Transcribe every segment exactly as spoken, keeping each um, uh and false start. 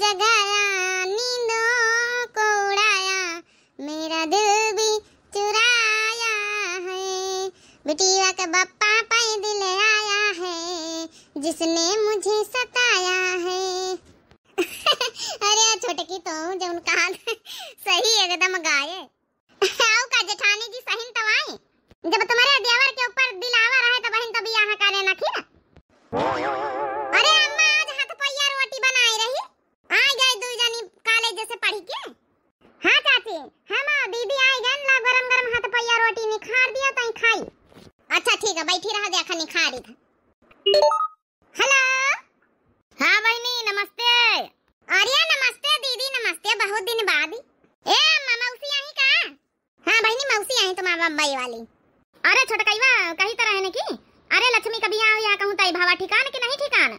जगाया, नींदों को उड़ाया, मेरा दिल भी चुराया है। बिटिया का बप्पा पैदल आया है, जिसने मुझे सताया है। अरे छोटकी तो जौन कहा सही एकदम गाए। आओ का जेठानी जी सहिन तब आई। जब तुम्हारे देवर के ऊपर दिल आवा रहे तब बहिन तब यहाँ करे ना खीर। अरे अम्मा आज हाथ पैया रोटी बनाई रही। आ गए दू जनी कॉलेज से पढ़ के। हाँ चाची, हम दीदी आई गए ला गरम गरम हाथ पैया रोटी निखार दिया तई खाई। अच्छा ठीक है बैठी रहा देखा निखारी था। हेलो। हाँ बहिनी नमस्ते। अरे नमस्ते दीदी नमस्ते, बहुत दिन बाद। ए अम्मा मौसी आई का? हाँ बहिनी मौसी आई तुम्हार बम्बई वाली। अरे छोटकईवा कही तरह है कि अरे लक्ष्मी का बियाह या कहूँ तई भावा ठिकान कि नहीं ठिकान?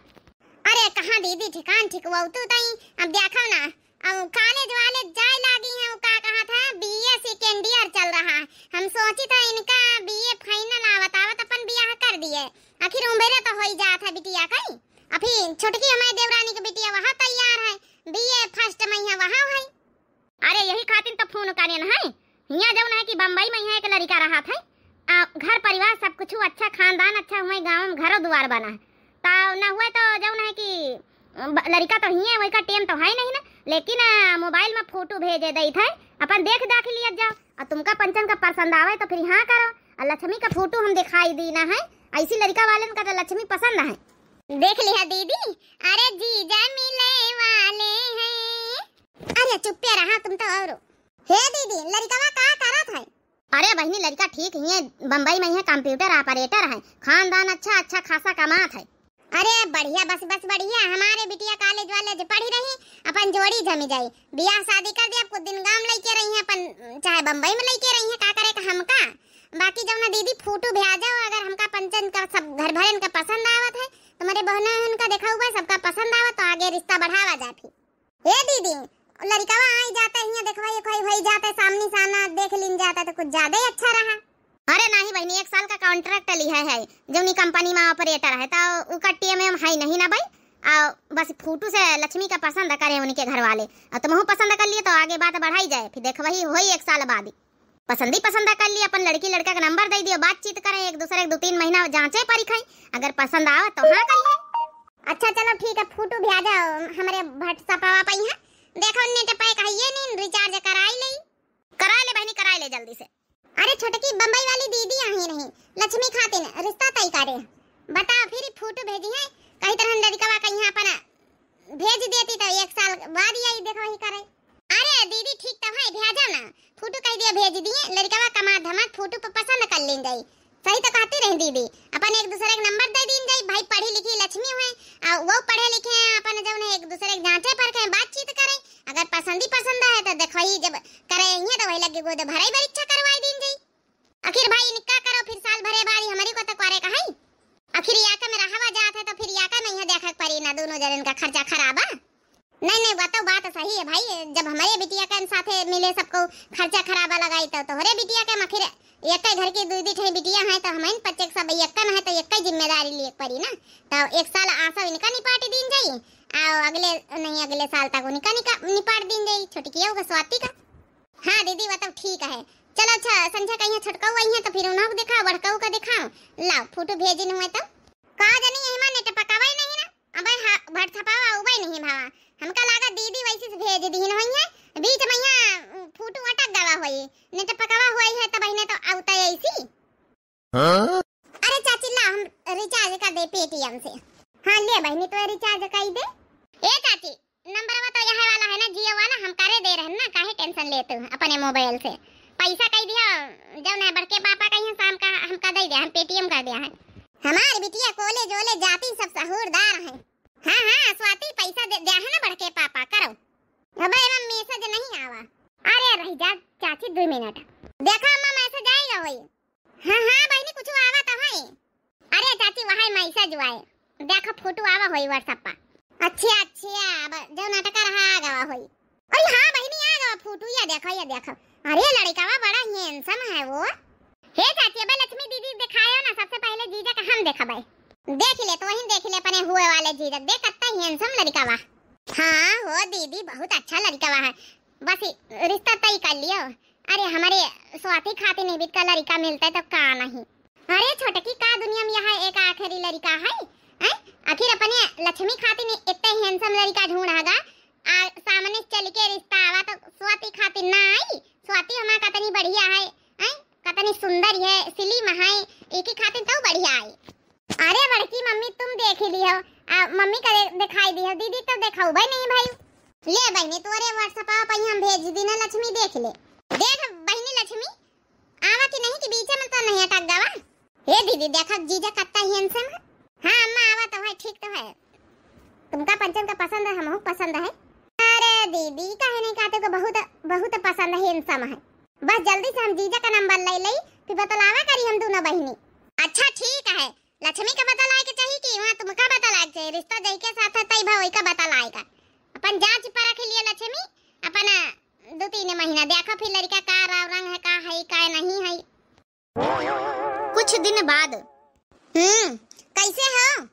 अरे कहाँ दीदी ठिकान ठिकवाऊ तू तई। अब देखो ना अब कॉलेज वाले जाए लागी हैं, वो का कहा था बीए सेकेंड ईयर चल रहा है। हम सोची था इनका बीए फाइनल आवत आवत अपन बियाह कर दिए। आखिर उम्र तो हो ही जात है बिटिया कई। अभी छोटकी हमारे देवरानी के बिटिया वहाँ तैयार है, बीए फर्स्ट में है वहाँ है। अरे यही खातिर तो फोन करेन है। हियाँ जौन है कि बम्बई में यहाँ एक लड़का रहा था, आ, घर परिवार सब कुछ अच्छा, खानदान अच्छा हुए, गाँव में घरों दुआर बना है। तो न हुए तो जौन है कि ब-, लड़का तो हिये, वही का टेम तो है नहीं ना, लेकिन आ, मोबाइल में फोटो भेजे दई थे, अपन देख दाख लिया जाओ। और तुमका पंचन का पसंद आवे तो फिर हाँ करो। और लक्ष्मी का फोटो हम दिखाई दी ना है, ऐसी लड़का वालन का तो लक्ष्मी पसंद है। देख लिया दीदी, अरे जीजा मिले वाले हैं। अरे चुप्पे रहा तुम तो। और हे दीदी, लड़कवा का करत है? अरे बहिनी, लड़का ठीक हिये, बम्बई में है, कंप्यूटर ऑपरेटर है, खानदान अच्छा, अच्छा खासा कमात है। अरे बढ़िया, बस बस बढ़िया। हमारे बिटिया कॉलेज वाले जे पढ़ी रही, अपन जोड़ी जमी जाई, बियाह शादी कर दिया, कुछ दिन गाँव लइके रही है अपन, चाहे बम्बई में लइके रही है, का करे का हमका। बाकी जौन दीदी फोटो भेजो, अगर हमका पंचन का सब घर भरन का पसंद आवत है, तुम्हारे बहनों का देखा हुआ सबका पसंद आवत तो आगे रिश्ता बढ़ावा जाए फिर। ए दीदी, लड़िकवा आई जाते हियाँ देखवाई उखवाई भई जाते, सामने सामना देख लीन जाते तो कुछ ज्यादा ही अच्छा रहा। अरे नाही बहिनी, एक साल का कॉन्ट्रैक्ट लिहा है, जौनी कंपनी में ऑपरेटर है, तो उका टीएमएम है नहीं ना भाई। आ बस फोटो से लक्ष्मी का पसंद करे उनके घर वाले, और तुमहू पसंद कर लिए तो आगे बात बढ़ाई जाए, फिर देखवाई होई एक साल बाद ही। पसंदी पसंद कर लिए, अपन लड़की लड़का का नंबर दे दियो, बातचीत करें एक दूसरे के, दो तीन महीना जांचे परखें, अगर पसंद आवे तो हाँ कर लिए। अच्छा चलो ठीक है, फोटो भेजा हमरे WhatsApp पे ही है। देखो नेट पैक है ये नहीं, रिचार्ज कराई ले। कराई ले बहिनी, कराई ले जल्दी से। अरे छोटकी बम्बई वाली दीदी आई रही लक्ष्मी खातिन रिश्ता तय करे। बता फिर फोटो भेजी है, कही तरह लड़िकवा कहीं अपन भेज देती तो एक साल बाद यही देखवाई करे। अरे दीदी ठीक तो है, भेजा ना, फोटो कह दिया भेज दिए, लड़िकवा कमा धमा फोटो पर पसंद कर लेन जाई। सही तो कहती रही दीदी, अपन एक दूसरे के नंबर दे दीन जाई, भाई पढ़ी लिखी लक्ष्मी हुए, आ वो पढ़े लिखे हैं, अपन जौन है एक दूसरे के जांचे परखें, बातचीत करें, अगर पसंद ही पसंद है तो देखवाई जब करे ही तो वही लगे गोद भराई परीक्षा करवाई दीन जाई। आखिर भाई इनका करो, फिर साल भरे बाद ही हमारी को तो करे का है। आखिर याका में रहवा जात है तो फिर याका में यहाँ देखा परी ना, दोनों जन का खर्चा खराबा। नहीं नहीं, वो तो बात सही है भाई, जब हमारे बिटिया के साथे मिले सबको खर्चा खराबा लगाई तो तोहरे बिटिया के आखिर एक घर की दू दी ठे बिटिया है तो हम पच्चे सब एक न है तो एक जिम्मेदारी लिए परी ना। तो एक साल आसो इनका निपाट दीन जाई, आओ अगले नहीं अगले साल तक उनका निका निपाट दीन जाई, छोटकिया का स्वाति का। हाँ दीदी, वो तो ठीक है। चलो अच्छा, संझा कहीं छोटकाऊ आई है तो फिर उन्हों को दिखाओ, बड़काऊ का दिखाओ। लाओ फोटो भेजिन हुए तो। का जानी यही माँ नेट पकावा ही नहीं ना। अबे हाँ, WhatsApp आवा उबे नहीं भावा। हमका लागा दीदी वैसे से भेज दीन हुई है, बीच में यहाँ फोटो अटक गवा हुई, नेट पकावा हुई है तो बहिने तो आवता ऐसी। हाँ? अरे चाची ला, हम रिचार्ज कर दे पेटीएम से। हाँ ले बहिनी, तो रिचार्ज कर दे। ए चाची, नंबरवा तो यह वाला है ना, जियो वाला, हम करे दे रहे ना, काहे टेंशन लेते हो अपने मोबाइल से। पैसा कह दिया, जौन है बड़के पापा कहीं शाम का हमका दे दिया, हम पेटीएम कर दिया है। हमार बिटिया कॉलेज वॉलेज जाती, सब सहूरदार है। हाँ हाँ स्वाति, पैसा दे दिया है ना बड़के पापा, करो। अब एमा मैसेज नहीं आवा। अरे रह जा चाची, दो मिनट। देखा अम्मा, मैसेज आएगा वही। हाँ हाँ बहिनी, कुछ आवा तो है। अरे चाची, वही मैसेज हुआ है, देखो फोटो आवा होई WhatsApp पर। अच्छा अच्छा, अब जो नाटक रहा आ गवा होई। अरे हाँ बहिनी, आ गवा फोटो, ये देखो, ये देखो। अरे लड़िकवा बड़ा हैंडसम है वो। हे चाची, अबे लक्ष्मी दीदी दिखायो ना, सबसे पहले जीजा का हम देखबे। देख ले, तो वही देख ले अपने हुए वाले जीजा, देख कितना हैंडसम लड़िकवा। हाँ हो दीदी, बहुत अच्छा लड़िकवा है, बस इ-, रिश्ता तय कर लियो। अरे, हमरे स्वाति खातिर नहीं बिटका लड़िका मिलता है तो का नहीं। अरे छोटकी, का दुनिया में यह एक आखिरी लड़िका है, हैं? आखिर अपने लक्ष्मी खातिर इतने handsome लड़िका ढूंढागा, आ सामने चल के रिश्ता आवा तो स्वाति खातिर ना आई? स्वाति हमार कतनी बढ़िया है, हैं? कतनी सुंदर है, slim है, एकी खातिर तो बढ़िया है। अरे बड़की मम्मी, तुम देखि लिहो, आ मम्मी का दे-, देखाई दिहो, दीदी तो देखाउबे नहीं भाई। ले बहिनी, तोरे WhatsApp पर हम भेज दी ना लक्ष्मी, देख ले। देख बहिनी लक्ष्मी, आवा कि नहीं कि बीचे में तो नहीं अटक गवा। हे दीदी, देखा जीजा कत्ता handsome है। हाँ अम्मा, आवा तो है, ठीक तो है। तुमका पंचन का पसंद है, हमहू पसंद है। अरे दीदी, काहे नहीं कहते को बहुत, बहुत पसंद है, handsome है। बस जल्दी से हम जीजा का नंबर ले लई, फिर बतलावा करी हम दोनों बहिनी। अच्छा ठीक है, लक्ष्मी का बतलाए के चाहिए कि वहाँ तुमका बतलाए के चाहिए? रिश्ता जई के साथ है तई भा वही का बतलाए का। अपन जांच परख लिए लक्ष्मी, अपन दो तीन महीना देखो फिर लड़का का राव रंग है, का है, का नहीं है। कुछ दिन बाद। हम्म, कैसे हो?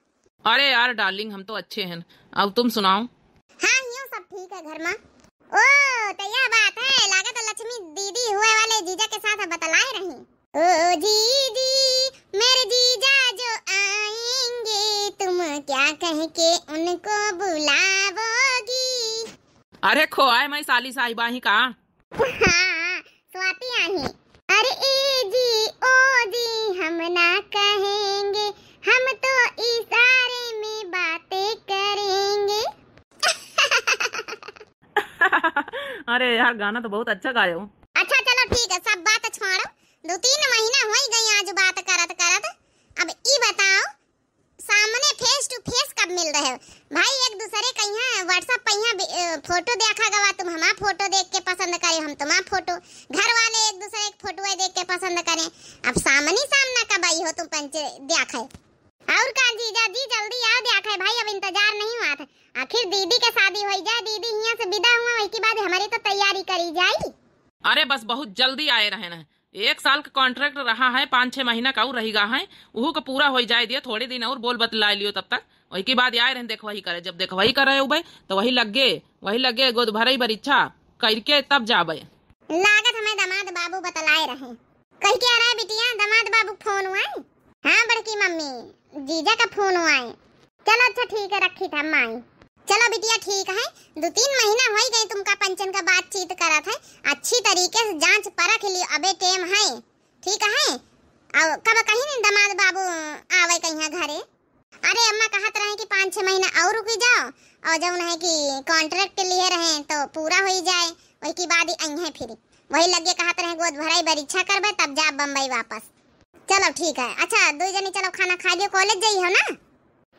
अरे यार डार्लिंग, हम तो अच्छे हैं, अब तुम सुनाओ। हाँ, यूं सब ठीक है घर में। ओ, तो यह बात है, लागत है लक्ष्मी दीदी हुए वाले जीजा के साथ बतलाए रही। ओ जीजी, मेरे जीजा जो आएंगे, तुम क्या कह के उनको बुलावोगी? अरे खोआए मैं साली साहिबा ही का? हाँ, स्वाति आही। अरे ए जी, ओ जी, हम ना कहेंगे, हम तो इशारे में बातें करेंगे। अरे यार, गाना तो बहुत अच्छा गाए हो। अच्छा चलो ठीक है, सब बात छोड़ो, दो तीन महीना हो ही गई आज बात करत करत। अब ई बताओ, सामने face to face कब मिल रहे हो भाई? एक दूसरे का यहाँ WhatsApp पे यहाँ बि-, अ, फोटो देखा गवा, तुम हमार फोटो देख के पसंद करे, हम तुम्हार फोटो, घर वाले एक दूसरे के फोटो देख के पसंद करें। अब सामने सामना कब आई हो तुम पंच देखे? और का जीजा जी, जल्दी आओ देखे भाई, अब इंतजार नहीं हुआ था। आखिर दीदी के शादी हो जाए, दीदी यहाँ से विदा हुआ, वही के बाद हमारी तो तैयारी करी जाई। अरे बस बहुत जल्दी आए रहे ना, एक साल का contract रहा है, पाँच छह महीना का और रहिगा है, उहू का पूरा हो जाए दियो, थोड़े दिन और बोल बतला लियो तब तक। वही के बाद आए रहन देखवही करे, जब देखवही करे उबे तो वही लगे, वही लगे गोद भरई बरीक्षा करके तब जाबे। लागत हमें दामाद बाबू बतलाए रहे, कह के आ रहा है बिटिया, दामाद बाबू फोन हुआ है। हाँ बड़की मम्मी, जीजा का फोन हुआ है। चलो अच्छा ठीक है, रखी था माई। चलो बिटिया ठीक है, दो तीन महीना हो ही गए तुमका पंचन का बातचीत करत है, अच्छी तरीके से जांच परख लियो, अबे टेम है, ठीक है। और कब कहीं नहीं दामाद बाबू आवे कहीं घरे? अरे अम्मा कहत रहे कि पाँच छह महीना और रुकी जाओ, और जौन है कि contract लिए रहे तो पूरा हो ही जाए, वही के बाद ही आई हैं फिर। वही लगे कहत रहे गोद भराई बरीक्षा करबे तब जा बम्बई वापस। चलो ठीक है। अच्छा दो जनी चलो खाना खा लियो, college जाई हो ना?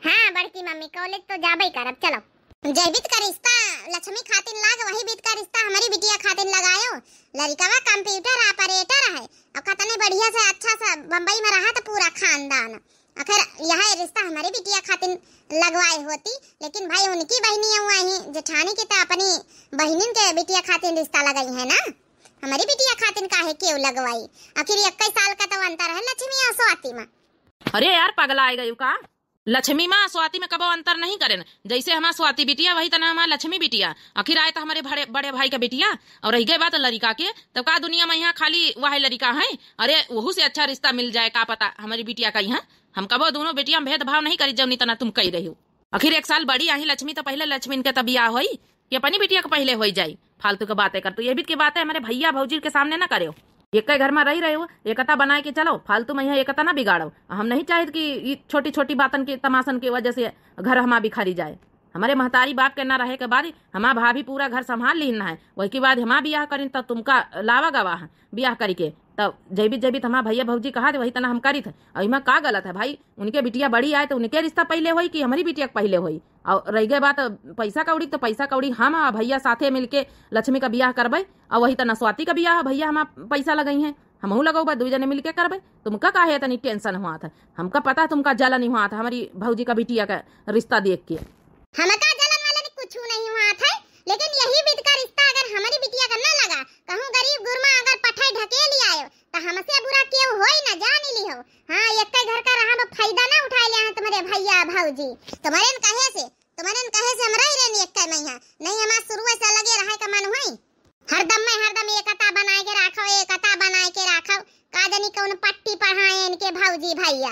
हाँ बड़की मम्मी, college तो जाबे करब। चलो, जय बीत का रिश्ता लक्ष्मी खातिन लाग, वही बीत का रिश्ता हमारी बिटिया खातिन लगायो। लड़िकवा computer operator है और कितने बढ़िया से अच्छा सा बम्बई में रहा था पूरा खानदान। आखिर यह रिश्ता हमारी बिटिया खातिन लगवाए होती, लेकिन भाई उनकी बहनी हुआ ही जेठानी की तो अपनी बहनिन के बिटिया खातिन रिश्ता लगाई है ना, हमारी बिटिया खातिन काहे क्यों लगवाई? आखिर इक्कीस साल का तो अंतर है लक्ष्मी और स्वाति में। अरे यार, पगला आए गई का? लक्ष्मी माँ स्वाति में कबो अंतर नहीं करेन। जैसे हमार स्वाति बिटिया, वही तना हमार लक्ष्मी बिटिया। आखिर आए तो हमारे बड़े, बड़े भाई का बिटिया और रह गए बात लड़िका के, तब का दुनिया में यहाँ खाली वह लड़िका है? अरे वहू से अच्छा रिश्ता मिल जाए, का पता हमारी बिटिया का यहाँ। हम कबो दोनों बिटिया में भेदभाव नहीं करी, जौनी तना तुम कही रही हो। आखिर एक साल बड़ी आई लक्ष्मी, तो पहले लक्ष्मी इनके तब बियाह होई कि अपनी बिटिया के पहले होई जाई। फालतू के बातें कर, तू ये भी के बातें हमारे भैया भौजी के सामने ना करेओ। एक घर में रही रहे हो, एकता बनाए के चलो, फालतू में यहाँ एकता ना बिगाड़ो। हम नहीं चाहित कि ई छोटी छोटी बातन के तमाशन के वजह से घर हमार बिखरी जाए। हमारे महतारी बाप के ना रहे के बाद हमार भाभी पूरा घर संभाल लीन है, वही के बाद हमार बियाह करीन तो तुमका लावा गवाह बियाह करी के, तब जैबित जैबित हमार भैया भौजी कहा थे वही तना हम करी थे। और इमा का गलत है भाई? उनके बिटिया बड़ी आए तो उनके रिश्ता पहले होई कि हमारी बिटिया के पहले होई? और रह गए बात पैसा कौड़ी, तो पैसा कौड़ी हम आ भैया साथे मिलके लक्ष्मी का बियाह करबे और वही तना स्वाति का बियाह भैया हमार पैसा लगई हैं, हमहू लगौबे, दू जने मिलके करबे। तुमका काहे इतनी tension हुआ था? हमका पता तुमका जलन हुआ था हमारी भौजी का बिटिया का रिश्ता देख के। हमका जलन वाला कुछ नहीं हुआ था, लेकिन यही बीत का रिश्ता अगर हमारी बिटिया का ना लगा, कहूँ गरीब गुरमा अगर पठाई ढकेली आयो, तो हमसे बुरा केहू होई ना, जान लिहो। हाँ, एक घर का रहा में फायदा ना उठाए लिया है तुम्हारे भैया भौजी। तुम्हारे न कहे से, तुम्हारे न कहे से हम रह रहे एक है मइहाँ। नहीं, हमार शुरुए से अलगे रहे का मन होई। हरदम मैं हरदम एकता बनाए के राखो, एकता बनाए के राखो। का जानी कौन पट्टी पढ़ाए इनके भौजी भैया।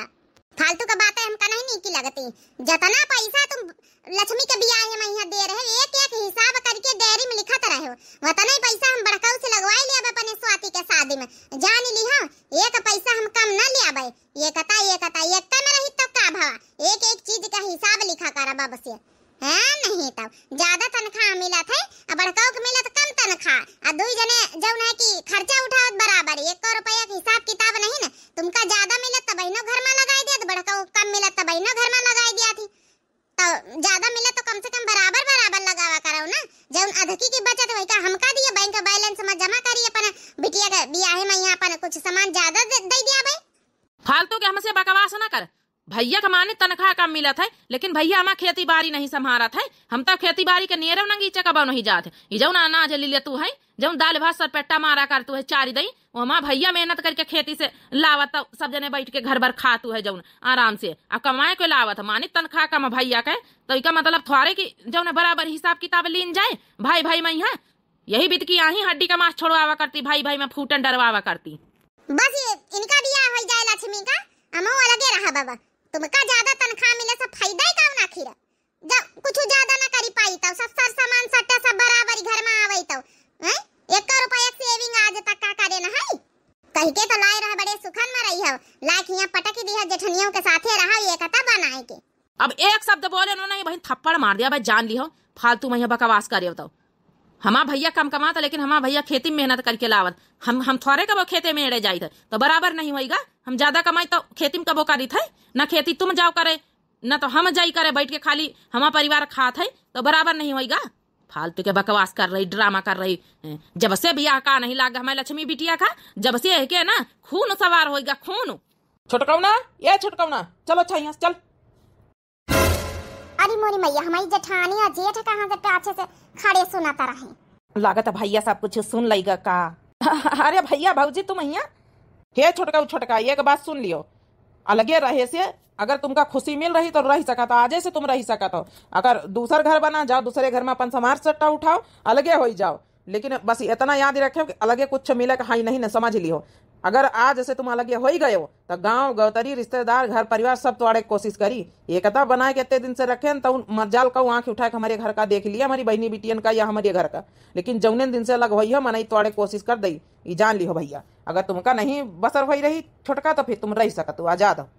फालतू का बातें हमका नहीं नीकी लगती। जतना पैसा तुम लक्ष्मी के बियाहे मइहाँ दे रहे, एक एक हिसाब करके डायरी में लिखत रहे हो। वतने पैसा हम बड़कऊ से लगवाई लिया अपने स्वाति के शादी में। जान लिहा, एक पैसा हम कम न लियाबे। एकता, एकता, एकता में रही तो का भवा? एक एक चीज का हिसाब लिखा करब अब से। हैं, नहीं तो ज्यादा तनख्वाह मिलत है, आ बड़कऊ के मिलत कम तनख्वाह, आ दुई जने जौन है कि खर्चा उठावत बराबर, एको रुपया के हिसाब किताब नहीं न। तुमका ज्यादा मिलत त बहिनो घर में लगाई देत, बड़कऊ कम मिलत त बहिनो घर में लगाई दिया थी। तो ज्यादा मिलत तो कम से कम बराबर बराबर लगावा करो ना। जौन अधकी की बचत वही का हमका दिए, बैंक बैलेंस में जमा करी, अपन बिटिया के बियाहे में यहाँ अपन कुछ सामान ज्यादा दे, दे दिया भाई। फालतू के हमसे बकवास ना कर। भैया के माने तनख्वाह कम मिलत है, लेकिन भैया हमार खेती बारी नहीं संभारत है। हम तो खेती बारी के नियरे नंगीचे कबो नहीं जात है। ई जौन अनाज ले लेतू है, जौन दाल भात सरपेटा मारा करतू है चारी दई, वो हमार भैया मेहनत करके खेती से लावत, तो सब जने बैठ के घर भर खातू है जौन आराम से, आ कमाए के लावत है। माने तनख्वाह कम भैया के, तो इका मतलब थोड़े कि जौन बराबर हिसाब किताब लीन जाए भाई भाई मइहाँ। यही बीत की आही हड्डी का मांस छोड़वावा करती, भाई भाई में फूटन डरवावा करती। बस ये इनका बियाह हो जाए लक्ष्मी का, हमहू अलगे रहा बाबा। तुमका ज्यादा तनख्वाह मिले से फायदा ही का ना आखिर? जब कुछ ज्यादा ना करी पाई तो सब सर सामान सट्टा सब बराबर ही घर में आवे तो, हैं? एक रुपया एक सेविंग आज तक का करे ना है? कह के तो लाए रहा बड़े सुखन में रही हो, लाइक यहाँ पटक दिया जेठनियों के साथे रहा एकता बनाए के। अब एक शब्द बोले उन्होंने, बहिन थप्पड़ मार दिया, भाई जान लिहो, फालतू में यहाँ बकवास करे तो। हमार भैया कम कमाता, लेकिन हमार भैया खेती में मेहनत करके लावत, हम हम थोड़े कबो खेते में एड़े जाइत है, तो बराबर नहीं होइगा। हम ज्यादा कमाई तो खेती में कबो करीत है, ना खेती तुम जाओ करे, ना तो हम जाई करे बैठ के, खाली हमार परिवार खात है, तो बराबर नहीं होइगा। फालतू के बकवास कर रही, ड्रामा कर रही। जब से बियाह का नहीं लाग हमारे लक्ष्मी बिटिया का, जब से है के ना खून सवार होइगा, खून। छोटकौना, ए छोटकौना, चलो अच्छा यहाँ से चल। अरे मोरी मैया, हमारी जेठानी आ जेठ कहाँ से पाछे से खड़े सुनत रहे। लागत है भैया सब कुछ सुन लइगा का। अरे भैया भौजी तुम हियाँ। हे छोटका, छोटका, एक बात सुन लियो, अलगे रहे से अगर तुमका खुशी मिल रही तो रह सकत हो, आजे से तुम रह सकत हो। अगर दूसर घर बना जाओ, दूसरे घर में अपन सामान सट्टा उठाओ, अलगे होई जाओ, लेकिन बस इतना याद रखे कि अलगे कुछ मिले के हाई नहीं न, समझ लियो। अगर आज से तुम अलगे होई गए हो, तो गांव, गौतरी, रिश्तेदार, घर परिवार सब तोड़े के कोशिश करी। एकता बनाए के इतने दिन से रखे न, तो उन मजाल का आंख उठा के हमारे घर का देख लिया, हमारी बहनी बिटियन का या हमारे घर का। लेकिन जौने दिन से अलग होई हो, मनई तोड़े के कोशिश कर दई, ई जान लिहो भैया। अगर तुमका नहीं बसर होई रही छोटका, तो फिर तुम रह सकत हो, आजाद हो।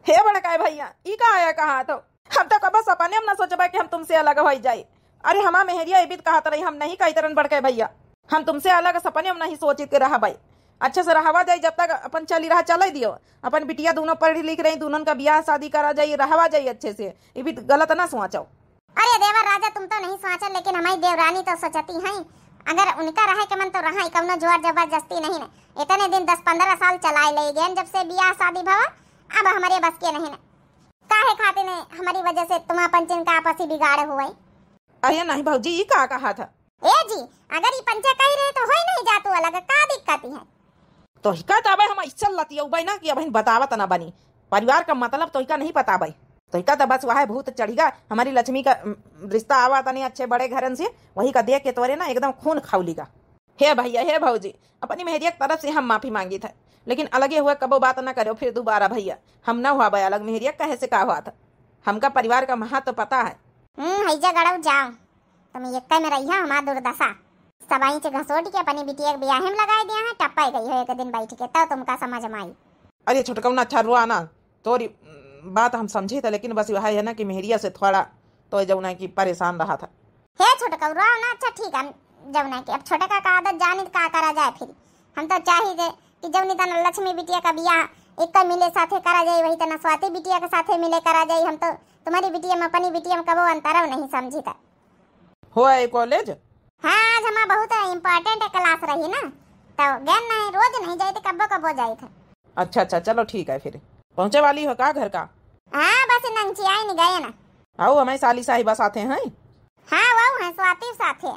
हे बड़का भैया, ई का आया कहा तो? हम तो कबो सपने में न सोचबे कि हम तुमसे अलग होई जाई। अरे हमार मेहरिया इबित कहत रही, हम नहीं कही तरन बड़के भैया, हम तुमसे अलग सपने में नहीं सोचित के रहबे। अच्छे से रहवा जाई, जब तक अपन चली रहा चले दियो। अपन बिटिया दोनों पढ़ी लिख रही, दोनों का बियाह शादी करा जाई, रहवा जाई अच्छे से। इबित गलत ना सोचो। अरे देवर राजा, तुम तो नहीं सोचो, लेकिन हमारी देवरानी तो सोचती हैं। अगर उनका रहे के मन तो रहा, कौनो जोर जबरदस्ती नहीं न। इतने दिन दस पन्द्रह साल चलाए ले गए जब से बियाह शादी भवा, अब हमारे बस के नहीं न। काहे खातिर ने हमारी वजह से तुम अपन जिनका आपसी बिगाड़े हुए? अरे नहीं भौजी, ई का कहा था? ए जी, अगर ई पंचे कही रहे तो होई नहीं जातू अलग, का दिक्कत है? तोहिका त अबे हम ऐसा लतियौबे ना कि अबहिन बतावत ना बनी। परिवार का मतलब तोहिका नहीं पता बे। तोहिका त बस वह भूत चढ़िगा, हमारी लक्ष्मी का, उम, रिश्ता आवा तनी अच्छे बड़े घरन से, वही का देख के तोरे ना एकदम खून खौलिगा। हे भैया, हे भौजी, अपनी मेहरिया की तरफ से हम माफी मांगी थे, लेकिन अलगे हुए कबो बात ना करो फिर दोबारा भैया। हम ना हुआ बे अलग, मेहरिया कहे से का हुआ था, हमका परिवार का महत्व पता है। हम्म, हैजा गड़ौ जाओ, तुम एक्के में रहिया, हमार दुर्दशा। सब आँइच घसोट के अपनी बिटिया के बियाहे में लगाए दिया है, टप्पा गई हो एक दिन बैठ के, तब तुमका समझ में आई। अरे छोटकौना, अच्छा रोआ ना, तोरी, उम, बात हम समझे थे, लेकिन बस वह है ना कि मेहरिया से थोड़ा तो जौना कि परेशान रहा था। हे छोटकौ, रोआ ना, अच्छा ठीक है, जौना कि अब छोटका का आदत जानी तो का करा जाए फिर। हम तो चाही थे कि जौनी तना लक्ष्मी बिटिया का बियाह एक मिले साथे करा जाए, वही तना स्वाति बिटिया के साथे मिले करा जाए। हम तो तुम्हारी बिटिया में अपनी बिटिया में कबो अंतरव नहीं समझी था। हो आए कॉलेज? हाँ, आज हमार बहुत important class रही ना, तो गैन नहीं, रोज नहीं जाइत, कब्बो कब्बो जाइत है। अच्छा, अच्छा, चलो ठीक है फिर। पहुँचे वाली हो का घर का? हाँ, बस नंगचियाई नहीं गए ना। आओ, हमारी साली साहिबा साथे हैं? हाँ, वो हैं स्वाति साथे।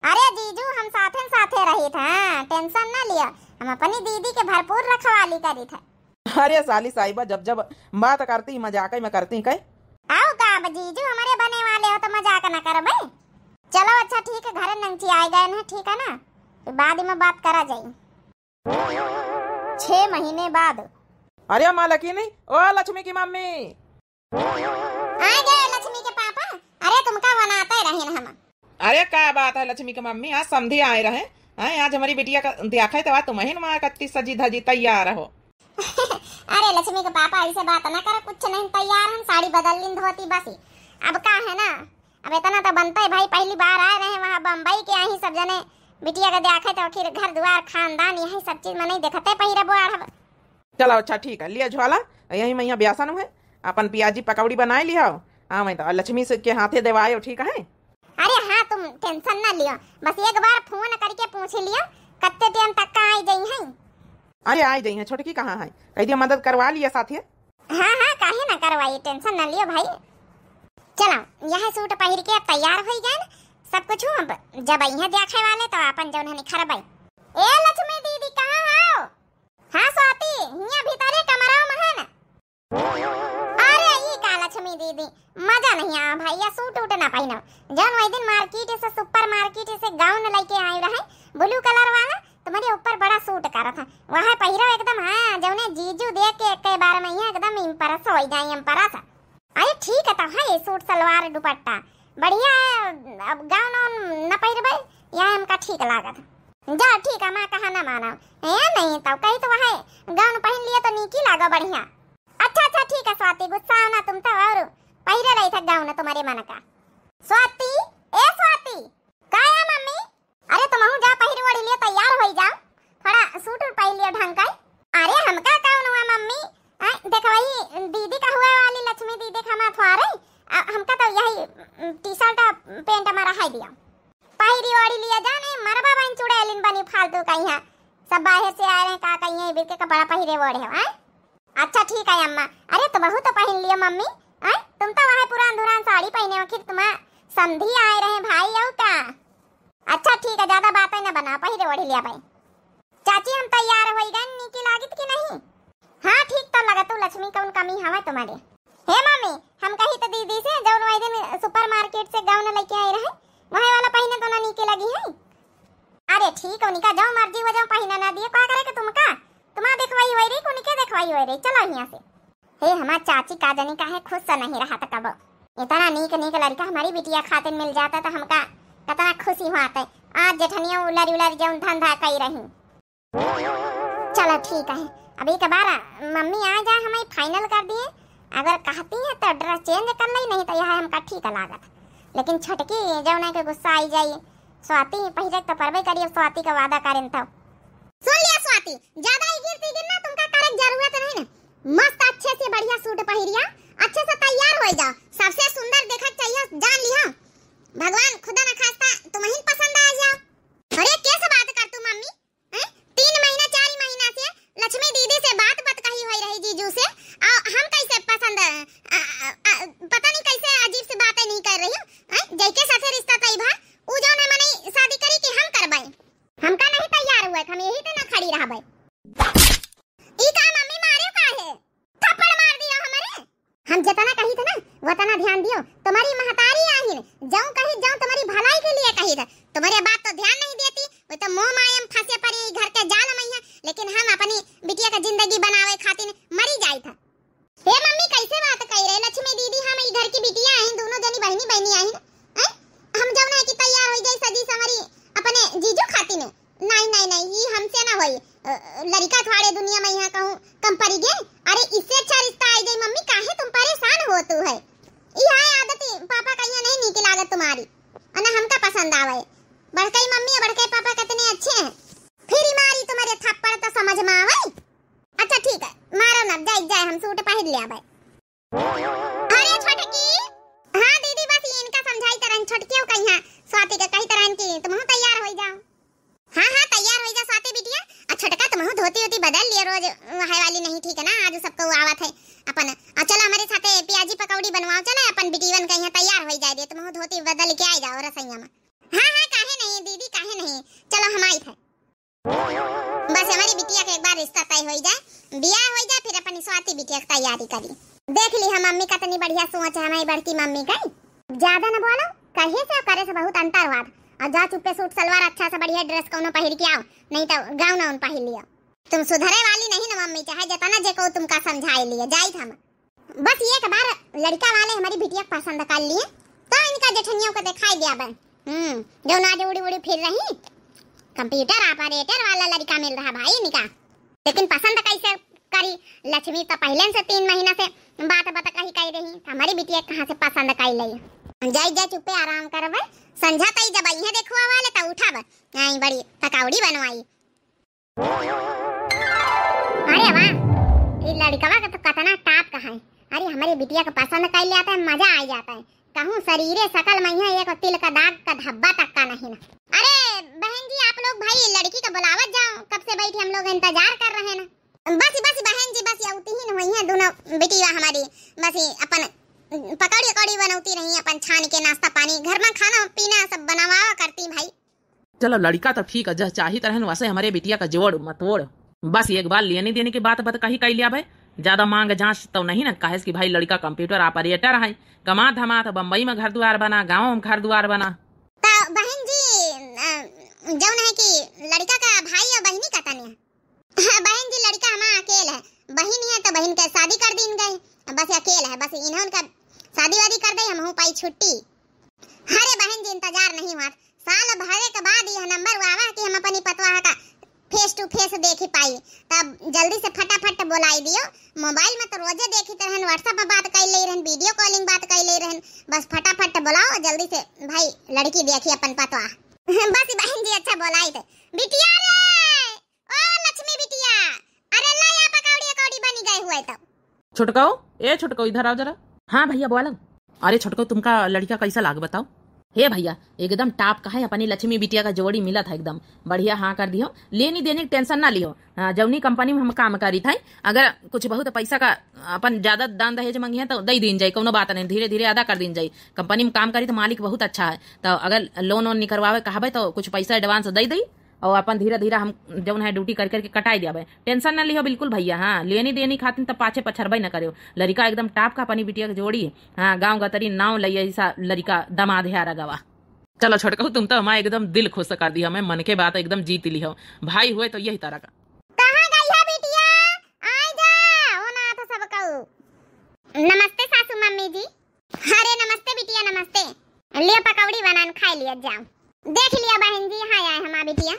अरे जीजू, हम साथे साथे रही थे, हाँ, tension ना लिया, हम अपनी दीदी के भरपूर रखवाली करी थे। अरे साली साहिबा, जब जब बात करती, मजाक में करती कहे। आओ का अब जीजू हमारे बने वाले हो तो मजाक ना करबे। चलो अच्छा ठीक है, घरे नंगची आए गए हैं, ठीक है ना, फिर बाद में बात करा जाई। छह महीने बाद। अरे माँ लक्ष्मी, ओ लक्ष्मी की मम्मी। आ गए लक्ष्मी के पापा। अरे तुमका वनाते रहे न हम। अरे का बात है लक्ष्मी की मम्मी, आज समधी आए रहे हैं, आज हमारी बिटिया का देखा है तो आज तुम ही माँ कत्ती सजी धजी तैयार हो। अरे लक्ष्मी के पापा ऐसे बात ना करो, कुछ नहीं तैयार हम साड़ी बदल लीन धोती बस ही। अब का है ना, अब इतना तो बनता है भाई, पहली बार आए रहे वहाँ बम्बई के, यहीं सब जने बिटिया का देखा है तो आखिर घर दुआर खानदान यही सब चीज में नहीं देखते पहिरे बोआढ़। चलो अच्छा ठीक है, लिया झोला, यही मैया ब्यासन हुए, अपन पियाजी पकौड़ी बनाए लिया। हाँ मैं तो लक्ष्मी से के हाथे देवायो, ठीक है। अरे हाँ तुम टेंशन ना लियो, बस एक बार फोन करके पूछ लियो कत्ते टाइम तक का आई जाई हैं। अरे आई जाई हैं, छोटकी कहाँ है, कह दिया मदद करवा लिया साथे। हाँ हाँ काहे ना करवाई, टेंशन ना लियो भाई। चलो यह सूट पहिर के अब तैयार हो गए सब कुछ, अब जब आई हैं देखे वाले तो अपन जौन है निखरबे। ए लक्ष्मी दीदी कहाँ हो? हाँ स्वाति, हियाँ भीतरे कमरा में है ना। अरे ई का लक्ष्मी दीदी, मजा नहीं आवा भाई, या सूट उट ना पहिनो। जौन वही दिन मार्केट से, सुपर मार्केट से गाउन लेके आई रहे, ब्लू कलर वाला, तुम्हारे ऊपर बड़ा सूट करत है, वह पहिरो एकदम, हाँ, जौने जीजू देख के एक बार में ही एकदम इम्प्रेस हो जाए, इम्प्रेस। अरे ठीक है, तो है सूट सलवार दुपट्टा बढ़िया है, अब गाउन वाउन न पहिरबे, यह हमका ठीक लागत। जा ठीक है, माँ कहा न मानो। ए नहीं तो कही तो वह गाउन पहन लिए तो नीकी लागो बढ़िया। अच्छा अच्छा ठीक है स्वाति, गुस्सा ना तुम तो, और पहिरे रही था गाउन तुम्हारे मन का। स्वाति, ए स्वाति। का है मम्मी? अरे तुमहू जा पहिर ओढ़ लिए तैयार हो जाओ, थोड़ा सूट उट पहन लियो ढंग का। अरे हमका कौन हुआ मम्मी, आ, देख वही दीदी का हुआ वाली लक्ष्मी दीदी का हमार थ्वारे, आ, हमका तो यही टी शर्ट पैंट हमारा है दिया, पहिरी ओढ़ी लिया जाने मरबा बहन चुड़ैलिन बनी फालतू का यहाँ, सब बाहर से आए रहे का कहीं बिर के कपड़ा पहिरे ओढ़े हो, आए? अच्छा ठीक है अम्मा। अरे तुमहू तो पहन लियो मम्मी, आए? तुम तो वह पुरान धुरान साड़ी पहने हो, आखिर तुम्हार समधी आए रहे भाई, और का? अच्छा ठीक है, ज्यादा बातें न बना, पहिरे ओढ़ी लिया भाई। चाची हम तैयार हो गए, नीकी लागित कि नहीं? हाँ ठीक तो लगत लक्ष्मी, कौन कमी हवा तुम्हारे? हे मम्मी, हम कही तो दीदी से जौन वही दिन सुपर मार्केट से गाउन लेके आए रहे, वही वाला पहिने तो ना नीके लगी है। अरे ठीक है, उनका जो मर्जी हो जाओ पहिना ना दिए, का करे के तुमका? तुम्हारा देखवाई होई रही, उनके देखवाई होई रही, चलो यहाँ से। हे हमार चाची का जनी काहे खुश से नहीं रहत कबो। इतना नीक नीक लड़का हमारी बिटिया खातिर मिल जाता तो हमका कितना खुशी होत। आज जेठनिया उलरी उलरी जौन धंधा कई रही। चलो ठीक है, अभी के बार मम्मी आ जाए, हमें फाइनल कर दिए। अगर कहती है तो ड्रेस चेंज कर ले, नहीं तो यह हमका ठीक लागत। लेकिन छोटकी जौन है के गुस्सा आई जाई, स्वाति पहिरे तो परबे करी, अब स्वाति का वादा करें तो। सुन लिया स्वाति, ज्यादा इगिर तिगिर ना तुमका करे के जरूरत नहीं ना। मस्त अच्छे से बढ़िया सूट पहिरिया, अच्छे से तैयार हो जाओ, सबसे सुंदर देखा चाहिए, जान लिया। भगवान खुदा न खास्ता तुम्हें पसंद आ जाओ। अरे कैसे बात कर तू मम्मी? हैं? तीन महीना चार महीना से लक्ष्मी दीदी से बात बात कही हुई रही जीजू से, आ हम कैसे पसंद, आ, आ, आ, पता नहीं कैसे अजीब सी बातें नहीं कर रही हूँ, हैं? जैके साथे रिश्ता तय भा, उ जौन है मने शादी करी कि हम करबे। हमका नहीं तैयार हुए, हम यही तो ना खड़ी रहबे। ई का मम्मी मारे का है? थप्पड़ मार दिया हमारे। हम जितना कही थे ना, उतना ध्यान दियो। तुम्हारी महतारी आहिन, जौन कही, जौन तुम्हारी भलाई के लिए कही थे। तुम्हारे बात तो ध्यान नहीं देती, वो तो मोह माया में फंसे पड़ी, घर के जाल में है। लेकिन हम अपनी बिटिया का जिंदगी बनावे खातिर मरी जाई था। हे मम्मी, कैसे बात कही रहे लक्ष्मी दीदी, हम ई घर की बिटिया आहिन, दोनों जनी बहनी बहनी आहिन, हैं? हम जौन है कि तैयार हो जाई सजी संवरी अपने जीजू खातिर। नहीं, नहीं, नहीं, ई हमसे ना होई। अ, लड़िका थोड़े दुनिया में यहाँ कहूँ कम पड़ी गए। अरे, इससे अच्छा रिश्ता आई जाई मम्मी, काहे तुम परेशान हो तू है? ई है आदत पापा का यहाँ नहीं नीक लागत तुम्हारी, और ना हमका पसंद आवे। बड़कई मम्मी और बड़कई पापा कितने अच्छे हैं, फिर ही मारी तुम्हारे थप्पड़ तो समझ में आवे। अच्छा ठीक है, मारो ना, जाए जाए हम सूट पहन ले आवे। अरे छोटकी। हाँ दीदी, बस ये इनका समझाई तरह छोटकी हो कहीं है, स्वाति का कही तरह की तुम तैयार हो जाओ। हाँ हाँ तैयार हो जा स्वाति बिटिया। आ छोटका तुम धोती होती बदल लियो, रोज वहाय वाली नहीं ठीक है ना, आज सबको आवत है अपन। आ चलो हमारे साथे पियाजी पकौड़ी बनवाओ, चलो अपन बिटियन कहीं तैयार हो जाए दे, तुम धोती बदल के आ जाओ रसोइया में। हाँ हाँ काहे नहीं दीदी, काहे नहीं, चलो हम आई थे। बस हमारी बिटिया के एक बार रिश्ता तय हो जाए, बियाह हो जाए, फिर अपनी स्वाति बिटिया की तैयारी करी। देख ली हम मम्मी का, इतनी बढ़िया सोच है हमारी बड़की मम्मी का। ज्यादा न बोलो, कहे से करे से बहुत अंतर हुआ। और जा चुप्पे सूट सलवार अच्छा सा बढ़िया ड्रेस कौनो पहिर के आओ, नहीं तो गाउन वाउन पहिर लियो। तुम सुधरे वाली नहीं ना मम्मी, चाहे जितना जे को तुमका समझाए लिए जाइत हम। बस एक बार लड़का वाले हमारी बिटिया के पसंद कर लिए तो इनका जेठनियों को दिखाई दिया बन। हम्म, जो ना जो उड़ी उड़ी फिर रही, कंप्यूटर ऑपरेटर वाला लड़का मिल रहा भाई इनका। लेकिन पसंद कैसे करी? लक्ष्मी तो पहले से तीन महीना से बात बत कही कह रही, हमारी बिटिया कहाँ से पसंद कर ले? जाई जा चुप्पे आराम करबे, संझा तई जब अइहे देखुआ वाले तो उठब, आई बड़ी पकौड़ी बनवाई। अरे वाह, ये लड़कवा का तो कतना टाप का है। अरे हमारी बिटिया को पसंद कर लिया था, मजा आ जाता है। कहूँ शरीरे सकल में है, एक तिल का दाग का धब्बा तक का नहीं ना। अरे बहन जी, आप लोग भाई लड़की का बुलावत जाओ, कब से बैठी हम लोग इंतजार कर रहे हैं ना। बस बस बहन जी, बस अउती ही न हुई है दोनों बिटिया हमारी। बस ये अपन पकौड़ी अकौड़ी बनौती रही, अपन छान के नाश्ता पानी, घर में खाना पीना सब बनवावा करती भाई। चलो लड़का तो ठीक है, जह चाहित रहन वैसे हमारे बिटिया का जोड़ मतोड़। बस एक बार लेने देने की बात बत कही कह लिया भाई, ज्यादा मांग जांच तो नहीं ना, काहे कि भाई लड़का कंप्यूटर ऑपरेटर है, कमात धमात बम्बई में घर द्वार बना, गाँव में घर द्वार बना। तो बहन जी, अ, जौन है कि लड़का का भाई और बहनी का तनिया बहन जी, लड़का हमार अकेल है, बहिन है तो बहिन के शादी कर दीन गए, बस अकेल है, बस इन्हों का शादी वादी कर दे, हमहू पाई छुट्टी। अरे बहन जी, इंतजार नहीं हुआ, साल भरे के बाद यह नंबर आवा कि हम अपनी पतवाह का face to face देखी पाई, तब जल्दी से फटाफट बुलाई दियो। मोबाइल में तो रोजे देखी रहन, WhatsApp में बात कर ले रहन, video calling बात कर ले रहन, बस फटाफट बुलाओ जल्दी से भाई, लड़की देखी अपन पतवाह। बस बहन जी, अच्छा बोलाई थे। बिटिया रे, ओ लक्ष्मी बिटिया, अरे ला या पकौड़ी अकौड़ी बनी गए हुए तो। छोटकऊ, ए छोटकऊ, इधर आओ जरा। हाँ भैया, बोलो। अरे छोटकऊ, तुमका लड़का कैसा लाग बताओ? हे भैया, एकदम टाप का है, अपनी लक्ष्मी बिटिया का जोड़ी मिला था एकदम बढ़िया। हाँ कर दियो, लेनी देनी की टेंशन ना लियो। हाँ, जौनी कंपनी में हम काम करी था, अगर कुछ बहुत पैसा का अपन ज्यादा दान दहेज मंगी है तो दे दीन जाई, कोनो बात नहीं, धीरे धीरे अदा कर दीन जाई। कंपनी में काम करी तो मालिक बहुत अच्छा है, तो अगर लोन वोन निकरवावे कहबे तो कुछ पैसा एडवांस दे दी, और अपन धीरे धीरे हम जौन है ड्यूटी कर करके कटाई दियाबे। टेंशन न लिहो बिल्कुल भैया। हाँ, लेनी देनी खातिर त पाछे पछरबे न करियो। लड़का एकदम टाप का अपनी बिटिया के जोड़ी। हाँ, गाँव गतरी नाव लइए ऐसा लड़का दमाद है रगवा। चलो छोटकऊ, तुम तो हमारा एकदम दिल खुश कर दिया, हमें मन के बात एकदम जीत लिहो। भाई हुए तो यही तरह का। कहाँ गई है बिटिया? आइ जा, ओ नाथ सबकऊ। नमस्ते सासू मम्मी जी। अरे नमस्ते बिटिया, नमस्ते। लियो पकौड़ी बनान खाइ लिया जाओ। देख लिया बहन जी, हाँ आए हमार बिटिया।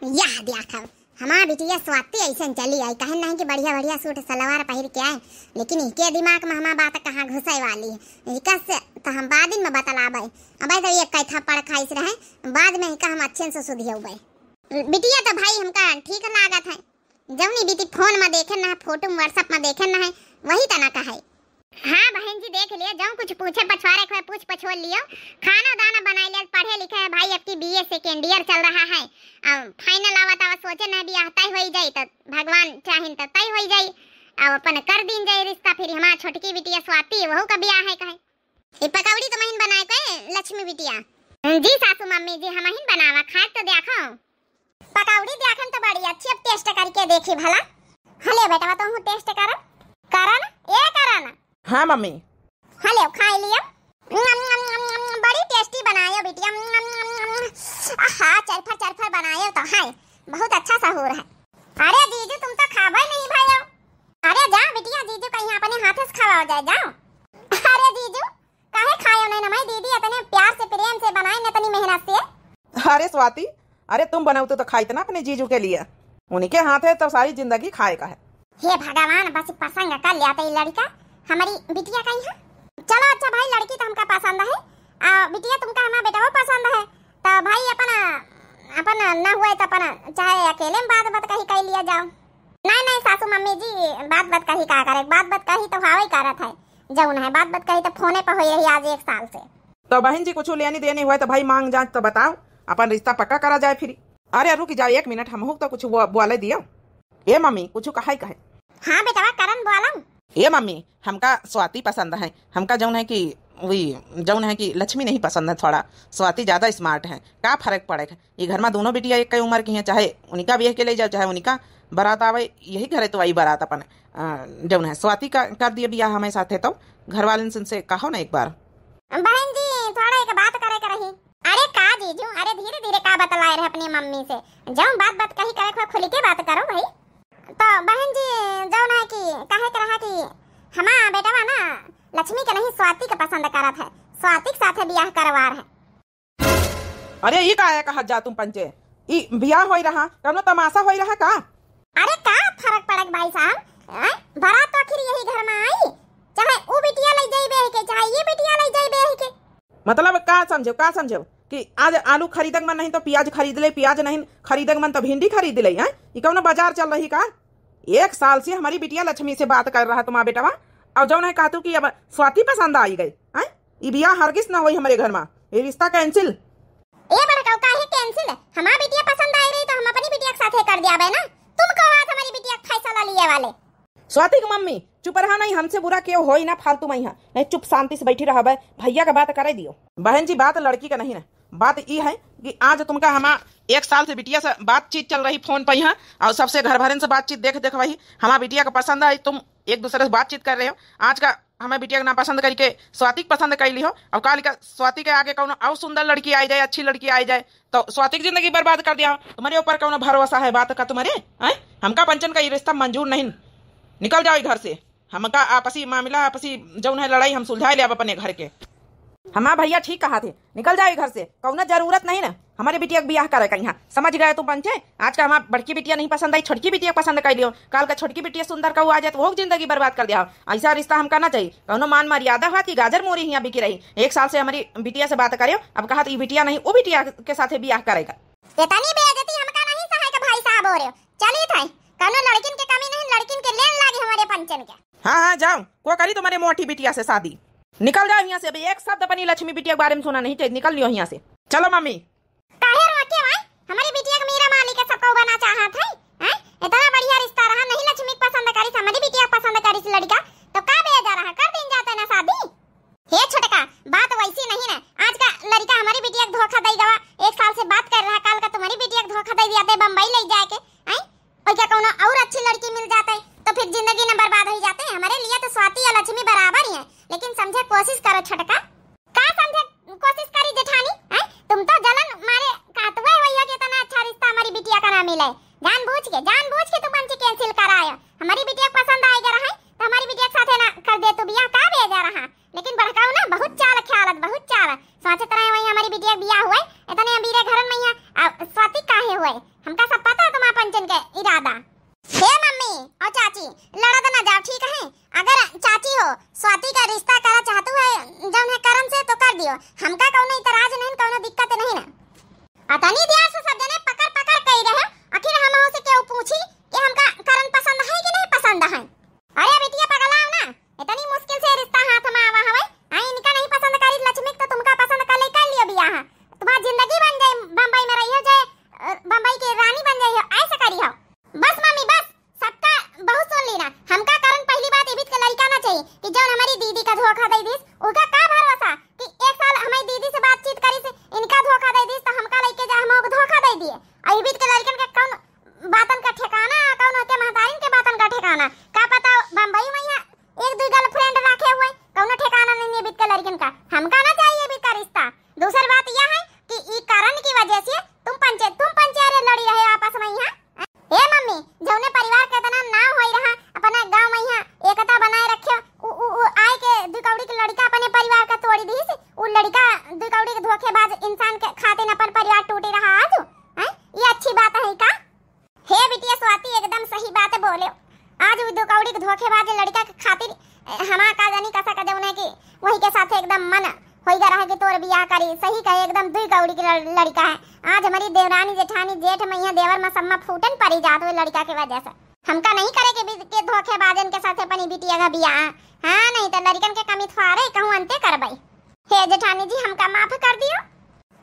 यह देखो, हमार बिटिया स्वाति ऐसन चली आई, कहन नहीं कि बढ़िया बढ़िया सूट सलवार पहिर के आए, लेकिन इके दिमाग में हमार बात कहाँ घुसै वाली है। इका से तो हम बादिन में बतलाबै। अबै तो एक कै थप्पड़ खाइस रहे, बाद में इका हम अच्छे से सुधियौबै। बिटिया तो भाई हमका ठीक लागत है, जौनी बीती फोन में देखे ना है, फोटो में WhatsApp में देखे ना है, वही तना का है। हाँ बहन जी, देख लियो, जौन कुछ पूछे पछवारे के होए, पूछ पछोर लियो। खाना दाना बनाइ लियो, पढ़े लिखे है भाई, अबकी BA second year चल रहा है, अब final आवत आवत सोचे ना बियाह तय होई जाई, तो भगवान चाहिन तो तय होई जाई, अब अपन कर दीन जाई रिश्ता। फिर हमार छोटकी बिटिया स्वाति, वहू का बियाह है कहे। ये पकौड़ी तो महीन बनाए के लक्ष्मी बिटिया। जी सासू मम्मी जी, हमहिन बनावा, खाए तो देखो। पकौड़ी देखन तो बड़ी अच्छी, अब taste करके देखी भला। हले बेटवा, तोहू taste कर। करन, ए करन। हाँ मम्मी। हले खाइ लियो। बड़ी tasty बनायो बिटिया। आहा, चरफर चरफर बनायो तो है, बहुत अच्छा सहूर है। अरे जीजू, तुम तो खाबे नहीं भयो। अरे जा बिटिया, जीजू कहीं अपने हाथे से खवाओ जाए, जाओ। अरे जीजू, काहे खायो नहीं ना, मैं दीदी इतने प्यार से, प्रेम से बनाए न, इतनी मेहनत से। अरे स्वाति, अरे तुम बनाओ तो, तो खाई ना अपने जीजू के लिए। उनके हाथ है तो सारी जिंदगी खाए का है। हे भगवान, बस प्रसंग कर लिया था ये लड़का, हमारी बिटिया का ही है। चलो अच्छा भाई, लड़की तो हमका पसंद है, आ, बिटिया तुमका हमारा बेटवा पसंद है, तो भाई अपन, अपन न हुए तो अपन चाहे अकेले में बात बात कही कर लिया जाओ। नहीं नहीं सासू मम्मी जी, बात बात कही का करे, बात बात कही तो हावे करत है, जौन है बात बात कही तो फोने पर होई रही आज एक साल से। तो बहन जी, कुछ लेनी देनी हुए तो भाई मांग जांच तो बताओ, अपन रिश्ता पक्का करा जाए फिर। अरे रुक जाओ एक मिनट, हमहू तो कुछ बो-, बोले दियो। ए मम्मी, कुछ कहाई कहे? हाँ बेटवा करन, बोलो। ए मम्मी, हमका स्वाति पसंद है, हमका जौन है कि वही जौन है कि लक्ष्मी नहीं पसंद है, थोड़ा स्वाति ज्यादा smart है। का फर्क पड़े है? ये घर में दोनों बिटिया एक ही उम्र की हैं, चाहे उनका ब्याह के ले जाओ, चाहे उनका बारात आवे, यही घरे तो आई बारात अपन। अ, जौन है स्वाति का कर दिए बियाह हमारे साथे, तो घर वाले से कहो ना एक बार। बहन जी, थोड़ा एक बात करे अरे का जीजू, अरे धीरे धीरे का बतलाए रहे अपनी मम्मी से, जौन बात बात कही करे को खुल के बात करो भाई। तो बहन जी, जौन है कि कहे के रहा कि हमार बेटवा ना लक्ष्मी के नहीं, स्वाति के पसंद करत है, स्वाति के साथे बियाह करवार है। अरे, ई का है कहत जा तुम पंचे? ई बियाह होई रहा, कौनो तमाशा होई रहा का? अरे, का फर्क पड़त भाई साहब? हैं? बारात तो आखिर यही घर में आई, चाहे ऊ बिटिया लई जाई बेह के, चाहे ये बिटिया लई जाई बेह के। मतलब का समझो, का समझो कि आज आलू खरीदक मन नहीं तो प्याज खरीद ले, प्याज नहीं खरीदक मन तो भिंडी खरीद ले, हैं? ई कौनो बाजार चल रही का? एक साल से हमारी बिटिया लक्ष्मी से बात कर रहा तुम्हारा बेटवा, और जौन है कहतू कि अब स्वाति पसंद आई गई, हैं? ई बियाह हरगिज ना होई हमरे घर मा, ये रिश्ता cancel। ए बड़काऊ, काहे cancel? हमार बिटिया पसंद आई रही तो हम अपनी बिटिया के साथे कर दियाबे ना, तुम कहो आज हमारी बिटिया के फैसला लिए वाले। स्वाति के मम्मी, चुप रहा नहीं, हमसे बुरा केहू होई ना फालतू मइहाँ, नहीं चुप शांति से बैठी रहबे, भैया के बात करे दियो। बहन जी, बात लड़की का नहीं ना, बात ई है कि आज तुमका हमा एक साल से बिटिया से बातचीत चल रही फोन पर यहाँ, और सबसे घर भरन से बातचीत देख देख वही हमा बिटिया का पसंद आई, तुम एक दूसरे से बातचीत कर रहे हो। आज का हमें बिटिया के ना पसंद करके स्वाति के पसंद कर ली हो, और काल का स्वाति के आगे कौनो और सुंदर लड़की आई जाए, अच्छी लड़की आई जाए, तो स्वाति की जिंदगी बर्बाद कर दिया। तुम्हारे ऊपर कौनो भरोसा है बात का तुम्हारे? हैं? हमका पंचन का ये रिश्ता मंजूर नहीं, निकल जाओ ई घर से। हमका आपसी मामला, आपसी जौन है लड़ाई, हम सुलझाए लेब अपने घर के। हमार भैया ठीक कहा थे, निकल जाओ घर से, कौनो जरूरत नहीं ना हमारे बिटिया के बियाह करे का यहाँ। समझ गए तुम पंचे? आज का हमार बड़की बिटिया नहीं पसंद आई, छोटकी बिटिया पसंद कर लियो। काल का छोटकी बिटिया सुंदर का आ जाए तो वो जिंदगी बर्बाद कर दिया। ऐसा रिश्ता हमका ना चाहिए। कौनो मान मर्यादा हुआ थी, गाजर मूरी हियाँ बिकी रही। एक साल से हमारी बिटिया से बात करे, अब कहा तो ये बिटिया नहीं, वो बिटिया के साथे बियाह करेगा। इतनी बेइज्जती हमका नहीं सहाय के भाई साहब हो रहे हो। चली थे, कौनो लड़किन के कमी नहीं, लड़किन के लेन लागी हमारे पंचन के। हाँ, हाँ, जाओ, को करी तुम्हारे मोटी बिटिया से शादी। निकल जाओ यहाँ से, अभी एक शब्द अपनी लक्ष्मी बिटिया के बारे में सुना नहीं चाहिए, निकल लियो यहाँ से। चलो मम्मी। काहे रोके भाई? हमारी बिटिया के मीरा माली के सबको बना चाहत है, हैं? इतना बढ़िया रिश्ता रहा, नहीं लक्ष्मी के पसंद करिस, हमारी बिटिया के पसंद करिस लड़का, तो का बेजा रहा, कर दिन जाते ना शादी। हे छोटका, बात वैसी नहीं ना, आज का लड़का हमारी बिटिया के धोखा दई गवा, एक साल से बात कर रहा, काल का तुम्हारी बिटिया के धोखा दई दिया ते बम्बई ले जाके, हैं? और क्या कौनो और अच्छी लड़की मिल जाते तो फिर जिंदगी न बर्बाद हो जाते। हमारे लिए तो स्वाति या लक्ष्मी बराबर ही है, लेकिन समझे कोशिश करो छोटका। का समझे कोशिश करी जेठानी, हैं? तुम तो जलन मारे कातवे हुई हो कि इतना अच्छा रिश्ता हमारी बिटिया का ना मिले। जानबूझ के, जानबूझ के तुम हमसे cancel करायो। हमारी बिटिया पसंद आएगा रहे तो हमारी बिटिया के साथे ना कर दे तू बियाह, का बेजा रहा। लेकिन बड़काऊ ना बहुत चाल ख्यालत, बहुत चाल। सोचत रहे वही हमारी बिटिया के बियाह हुए, इतने अमीरे घरन में यहाँ, आ, स्वाति काहे हुए? हमका सब पता है तुम्हारा पंचन के इरादा। हे मम्मी और चाची, लड़त ना जाओ, ठीक है? अगर चाची हो, स्वाति का रिश्ता करा चाहतू है, जौन है करन से, तो कर दियो। हमका कौनो इतराज नहीं, कौनो दिक्कत नहीं ना। अतनी देर से सब जने पकड़ पकड़ कही रहे, आखिर हम से केहू पूछी कि हमका करन पसंद है कि नहीं पसंद है? अरे बिटिया पगलाओ ना, इतनी मुश्किल से रिश्ता हाथ में आवा हवे, आ इनका नहीं पसंद करी लक्ष्मी के तो तुमका पसंद कर ले, कर लियो बियाह। तुम्हार जिंदगी बन जाए, बम्बई में रहियो जाए, अ, बम्बई के रानी बन जाइयो, ऐसे करियो। बस मम्मी बस, सबका बहुत सुन ली ना। हमका करन पहली बात इबित के लड़का ना चाहिए कि जौन हमारी दीदी का धोखा दे दिस, उनका का भरोसा कि एक साल हमारी दीदी से बातचीत करिस, इनका धोखा दे दिस, तो हमका लेके जा, हम ओके धोखा दे दिए। और इबित के लड़कन के कौन बातन का ठिकाना, कौन के महतारिन के बातन का ठिकाना, का पता बम्बई में यहाँ एक दुई girlfriend रखे हुए, कौनो ठिकाना नहीं है बित के लड़कन का। हमका ना चाहिए बित का रिश्ता। दूसर बात यह है कि ई कारण की वजह से तुम पंचे, तुम पंचे अरे लड़ी रहे आपस में यहाँ। ए मम्मी, जौने परिवार के इतना नाम होई रहा, अपना गाँव में यहाँ एकता बनाए रखे, उ, उ, उ आए के दुई कौड़ी के लड़का अपने परिवार का तोड़ी दीस, उ लड़का दुई कौड़ी के धोखेबाज इंसान के खातिर अपन परिवार टूटी रहा आज, हैं? ये अच्छी बात है का? हे बिटिया स्वाति, एकदम सही बात बोले। आज उ दुई कौड़ी के धोखेबाज लड़का के खातिर, ए, हमार का जानी कसा का जौन है कि वही के साथ एकदम मन होई गा रहा कि तोर बियाह करी। सही कहे, एकदम दुई कौड़ी के लड़-, लड़का है। आज हमारी देवरानी, जेठानी, जेठ, मैया, देवर मा सम्मा फूटन परी जात हुए लड़का के वजह से। हमका नहीं करे के बि-, के धोखेबाजन के साथ अपनी बिटिया का बियाह। हाँ, नहीं तो लड़कन के कमी थोड़े कहूँ अंते करबई। हे जेठानी जी, हमका माफ कर दियो।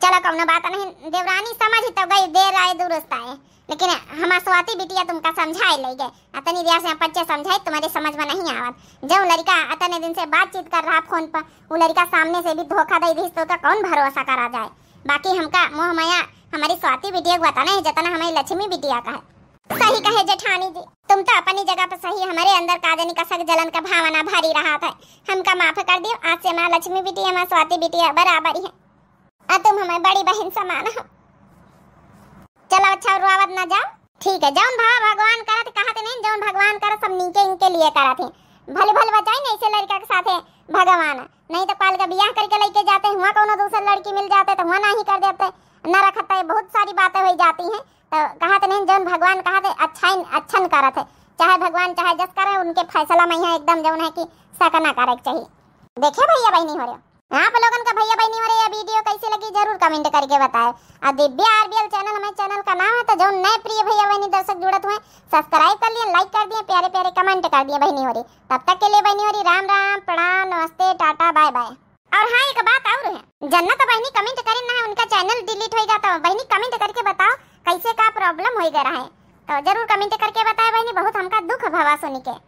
चलो, कौनो बात नहीं, देवरानी समझ तो गई, देर आए दुरुस्त आए, लेकिन हमार स्वाति बिटिया तुमका समझाए ले गए। अतनी देर से हम पंचे समझाए, तुम्हारे समझ में नहीं आवत। जौन लड़का अतने दिन से बातचीत कर रहा फोन पर, वो लड़का सामने से भी धोखा दे दिस, तो का कौन भरोसा करा जाए? बाकी हमका मोह माया हमारी स्वाति बिटिया को अतना है, जितना हमारी लक्ष्मी बिटिया का है। सही कहे जेठानी जी, तुम तो अपनी जगह पर सही, हमारे अंदर का जानी कसक जलन का भावना भरी रहा था। हमका माफ कर दियो, आज से हमार लक्ष्मी बिटिया, हमार स्वाति बिटिया बराबर ही है। और तुम हमें बड़ी बहन समान हो। चलो अच्छा, रोवत ना जाओ। ठीक है, जौन भवा भगवान करत, कहत नहीं, जौन भगवान करत सब नीके इनके लिए करत है। भले भले बचाई नहीं से लड़का के साथे भगवान, नहीं तो काल का बियाह करके लेके जाते हुआ, कोनो दूसर लड़की मिल जाते तो हुआ नहीं कर देते, न रखते, बहुत सारी बातें हो जाती हैं। तो कहत नहीं, जौन भगवान कहत है अच्छा ही, अच्छन करत है, चाहे भगवान चाहे जस करे, उनके फैसला में यहाँ एकदम जौन है कि शक ना करे के चाहिए। देखे भैया बहनी हो रहे हो, आप लोगन का भैया बहनी हो रहे, ये वीडियो कैसे लगी जरूर कमेंट करके बताए। और दिव्या आरबीएल चैनल हमारे चैनल का नाम है, तो जौन नए प्रिय भैया बहनी दर्शक जुड़त हुए, सब्सक्राइब कर लिए, लाइक कर दिए, प्यारे प्यारे कमेंट कर दिए बहनी हो रही। तब तक के लिए बहनी हो रही राम राम, प्रणाम, नमस्ते, टाटा, बाय बाय। और हाँ, एक बात और है, जन्नत बहनी कमेंट करे ना है, उनका चैनल डिलीट होएगा, तो बहनी कमेंट करके बताओ कैसे का प्रॉब्लम हो गया रहा है, तो जरूर कमेंट करके बताए बहनी, बहुत हमका दुख भवा सुन के।